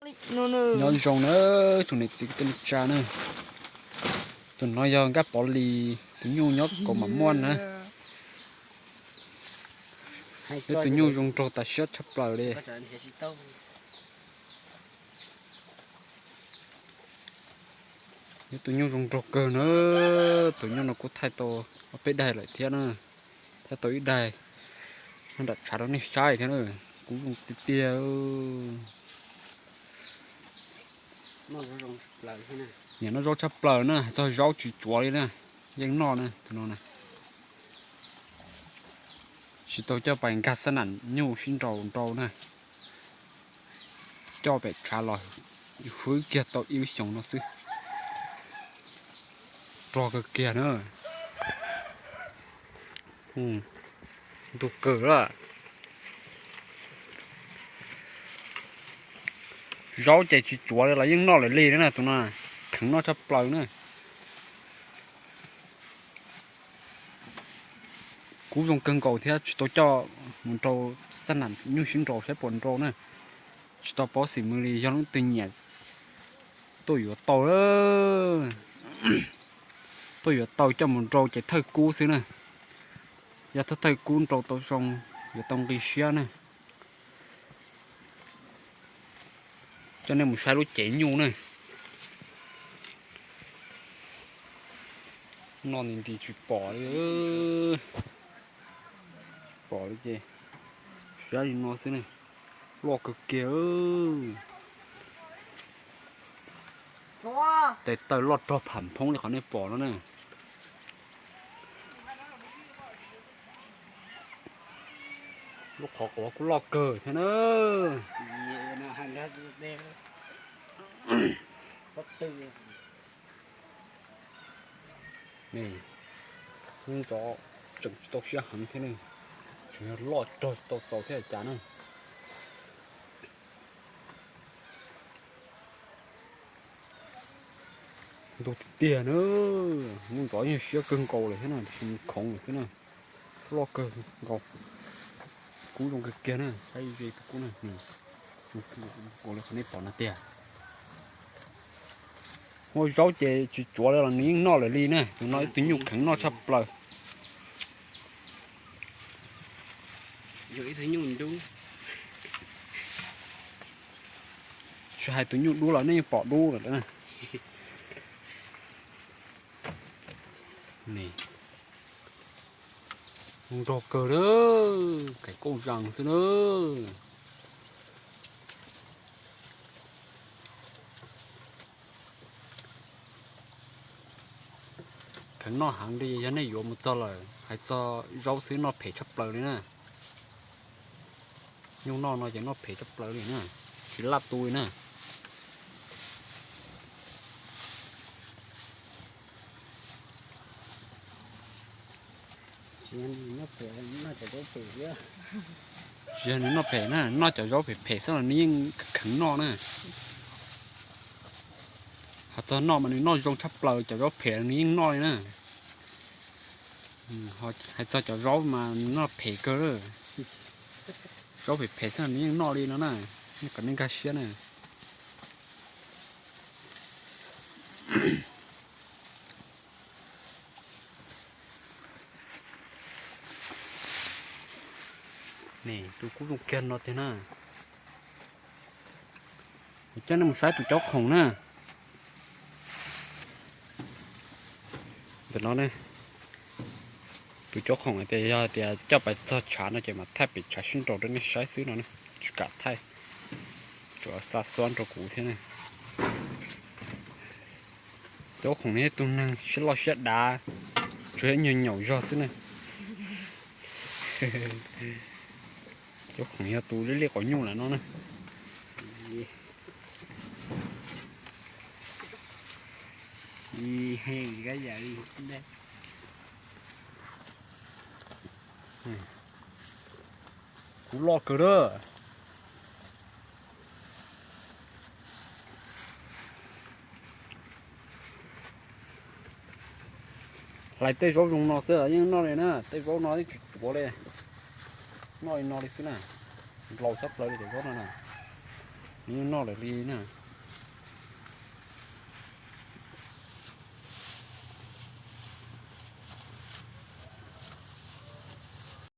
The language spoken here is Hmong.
Nyob zoo na, tsoom niam txiv kwv tij neej tsa na. Tus no yog Nkaj Pov Lis tus nyuj nyob Kaus Mam Muaj na. Nyob tus nyuj zoo nraug tas siab tshaj plaws li. Nyob tus nyuj zoo nraug kawg na. Tus nyuj no kuv thaij tau ob peb daig lawm thiab na. Thaij tau ib daig nyob nram tshav rau nej saib thiab na. Kub zoo tiag tiag. Niam noj zaub tshaj plaws na, txog zaub tsis tsuav li na, yeej noj na tus no na. Tsis tau coj pais nkag xab nam nyuj sib nraus nrau na. Coj pem tshav los hwb kiag tau ib lub xyoos no xwb. Rog kawg kiag na. Ntug kawg lawm. Zaub ces tsis tsuav li los yeej noj lawm li na tus no. Kheev noj tshaj plaws na. Kub zoo kawg nkaus thiab tsis tau coj mus rau xab nam nyuj sib nraus saib puas nrau na. Tsis tau paub xim mws li, yog leej twg nyiam tuaj yuav tau. Tuaj yuav tau coj mus nrau ces thawj kub xwb na. Yog thawj thawj kub nrau tau zoo, yuav tau nqi siab na. Coj nej mus saib lub cev nyuj na. Noj nti nti tsis pom li. Pom li ces siab li no xwb ne. Loj kawg kiag. Tes taw loj rog pham phoob li qhov nej pom no na. Lub qhov quav kuj loj kawg thiab na. Hnub ntov tseem tsis tau siab heev thiab ne, tseem yog loj rog tau txaus thiab cas na. Ntug tiag tiag na, hnub ntov yeej siab kawg nkaus lawm thiab na, tab sis khoov lawm xwb na. Loj kawg nkaus. Kub zoo kawg kiag na, saib ze tus kub na, zoo kawg nkaus li qhov nej pom no tiag. Muaj zaub ces tsis tsuav li los nws yeej noj lawm li na, tus no ib tug nyuj kheev noj tshaj plaws. Tsis hais tus nyuj dub los nej yeej pom dub lawm na. Nrog kawg lawm, kaim kauj zas xwb na. Kheev noj heev li, yog nej yuav mus txog lawm hais txog zaub xwb noj phem tshaj plaws li na. Nyuj noj no ces noj phem tshaj plaws li na, tsis laj tu li na. Tsis yog nws noj phem na, noj cov zaub phem phem xwb los nws yeej kheev noj na. Hais txog noj mas nws noj zoo tshaj plaws, cov zaub phem nws yeej noj li na. Hais txog cov zaub mas nws noj phem kawg. Zaub phem phem xwb nws yeej noj li no na, kom nej nkag siab na. Tus kub zoo kiag no tiag na. Coj nej mus saib tus caub khoom na. Ntawm no ne, tus caub khoom tias yog tias coj pais txog tshav no ces mam thaij pem tshav sib nraus rau nej saib xwb no ne, tsis kam thaij, tsuas xa xuab rau kuv thiab ne. Caub khoom no yog tus neeg siab loj siab dav, tsuas yog nyuag nyaum zog xwb ne. Caub khoom yog tus liab liab quav nyuj lawm no na. Kuv loj kawg lawm. Hlais tej zaub zoo no xwb yeej noj li na, tej zaub no yeej tsis tsuav li. Noj li no li xwb na, laus tshaj plaws li cov zaub no na. Nws noj lawm li na.